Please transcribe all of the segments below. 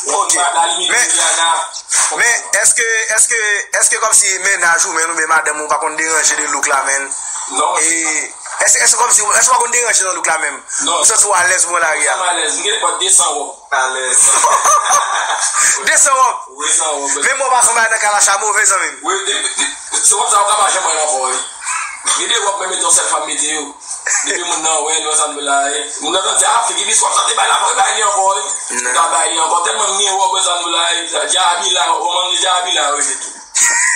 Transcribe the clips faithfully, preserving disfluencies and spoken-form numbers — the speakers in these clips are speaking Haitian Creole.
Ok. Men, men èske, èske, èske kòmsi mennaj ou menm oubyen madanm ou pa konn deranje de look la, menn? Non. E, èske, èske kòmsi, èske ou pa konn deranje nan look la menm? Non. Ou santi w alèz pou w nan lari a? M alèz. M gen nenpòt de san wòb. Alèz. De san wòb? Wi, san wòb. Men mwen pa sanble nan kalacha move, zanmi m. Wi, de, de, se wòb sa ou ka pa janm wè l ankò, wi. Gen de wòb mwen mete yon sèl fwa m mete yo. Depi moun nan wè l, wè sa m la, e. Moun nan tande, a, Figi Bis, wòb sa te bay la, fò bay li ankò, wi. Ou ka bay li ankò. Tèlman m gen wòb, wè sa m la, e. Djabila, ou mande Djabila, wi, se tou.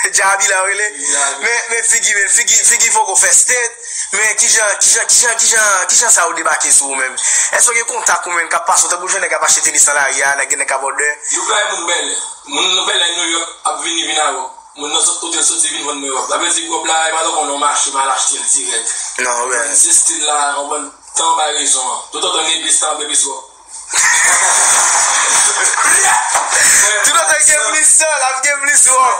Djabila, wi, le. Djabila. Men, men Figi, men Figi, Figi fòk ou fè state. Men kijan, kijan, kijan, kijan, kijan sa yo debake sou ou menm? Èske w gen kontak ou menm k ap pase w tankou jan nèg ap achte tenis nan lari a, nèg gen nèg k ap òdè? Yo bay moun bèlè. Moun nan bèlè New York ap vini vin avè w. Moun nan sot kote l soti vin vann mwen wòb. Sa vle di wòb la, e pa tankou nan mache, m al achte l dirèk. Non, wè. Se stil la, ou konprann, tan bay rezon an. Toutotan gen plis tan, gen plis wòb. Toutotan gen plis tan, l ap gen plis wòb.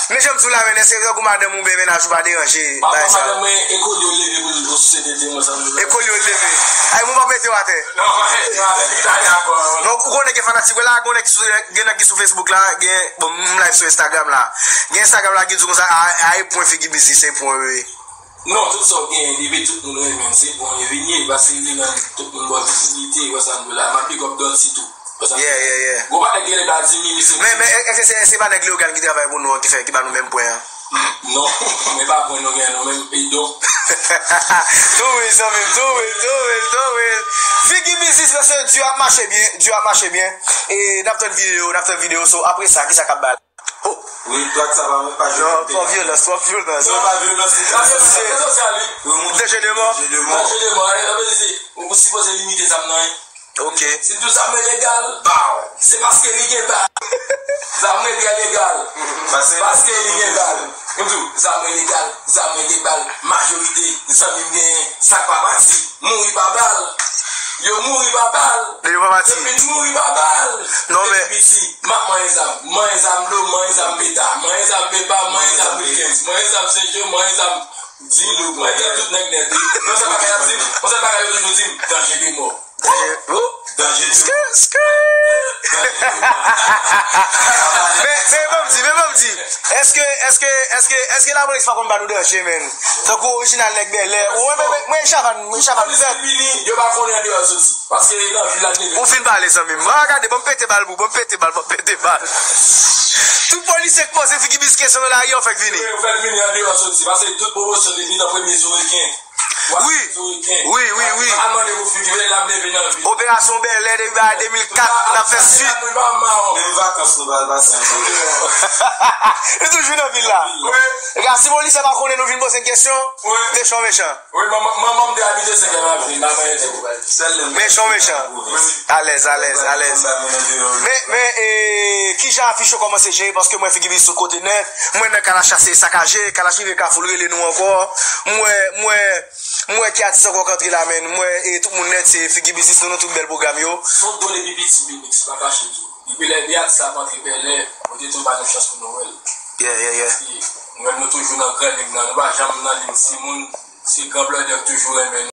Men jan m di w la, men èske tankou madanm ou oubyen mennaj ou pa deranje bagay sa yo? Madanm mwen, e kolye w leve pou l, pou l souse tete mwen, sa m vle. E kolye w leve. Ay, mwen p ap mete w atè. Non, mwen, mwen, mwen, mwen, mwen, mwen. Non, ou konnen gen fanatik, wè la, gen nèg ki sou, gen nèg ki sou Facebook la, gen, bon, m live sou Instagram la. Gen Instagram la ki di w konsa, a, a, e pwen Figi Bis, se pwen, wi. Non, tout sa w genyen, depi tout moun renmen l, se bon, e vini, paske li rann tout moun ba w vizibilite, wè sa m di w la. M ap big up Dòti tou. Wè sa m di w la. Yeah, yeah, yeah. Gwo patnè ki rele Vladimir, li se. Men, men, èske se, se pa nèg Leogane ki travay pou nou an ki fè, ki ba nou menm pwen an? Non, men pa pwen nou gen, nou menm, e don. Tou wi, zanmi m, tou wi, tou wi, tou wi. Figi Biznis, mesye, di ap mache byen, di ap mache byen. E n ap tann videyo, n ap tann videyo, so, apre sa, kisa k ap bay la? Oh. Wi, plak sa pa, pa jwe. Non, twòp vyolans, twòp vyolans. Non, pa vyolans, se danje sosyal, wi. Danje de mò. Danje de mò. Danje de mò, e, sa vle di, ou sipoze limite zam nan, wi. Ok. Si tout zam yo legal, baw. Se paske li gen bal. Zam yo trè legal. Paske li gen bal. Mwen di w, zam yo legal, zam yo gen bal. Majorite zanmi m genyen, sa k pa pati. Mouri pa bal. Yo mouri pa bal. Yo pa pati. Yo fin mouri pa bal. Non, men. Depi piti, m ap manyen zam. Manyen zam dlo, manyen zam peta, manyen zam pepa, manyen zam Wilkens, manyen zam Sejo, manyen zam Dilo, manyen zam tout nèg nèt, wi. Non, se bagay y ap di m. Bon, se bagay yo toujou di m, danje de mò. Danje, oh, danje de mò. Skè, skè. Danje de mò. Men, men, ban m di, men, ban m di. Èske, èske, èske, èske lapolis pa konn ba nou danje, menn? Tankou orijinal nèg bèlè. Ou, mwen, mwen, mwen, chavann, mwen, chavann fèt. Yo pa konnen andeyò soti. Paske nan vil la, te vin. Ou fin pale, zanmi m. Mwen, gade, ban m pete bal pou, ban m pete bal, ban m pete bal. Tout polisye k poze Figi Biznis kesyon nan lari an, fèk vini. Yo fèk vini andeyò soti. Paske tout pwomosyon depi nan premye Zoriken. Wi, wi, wi, wi. Al mande pou Figi, men l ap leve nan vil. Operasyon Bèlè depi ba de mil kat, n ap fè swit. Menm vakans nou pral pase anpil. Nou toujou nan vil la. Wi. Gade, si polisye pa konnen nou vin poze n kesyon, mechan, mechan. Wi, manman, manman m te abite Senk Lè Mavni, m pa manyen di w. Mechan, mechan. Alèz, alèz, alèz. Men, men, e, kijan afich yo kòmanse jere? Paske mwen Figi Biznis sou kote nèt. Mwen nan Kalach la, se sakaje. Kalach rive Kafou, l rele nou ankò. M wè, m wè, m wè ki atis ankò k antre la, men. M wè, e, tout moun nèt, se Figi Biznis, nou, nou tout bèl pwogram yo. Son do depi piti, Bimix, pa kache di w. Depi lè, depi atis la ap antre Bèlè, Bondye toujou ba nou chans pou nou wè l. Yeah, yeah, yeah. Paske nou menm, nou toujou nan gran lig nan. Nou pa janm nan lig timoun. Se gran blòdè k toujou renmen nou.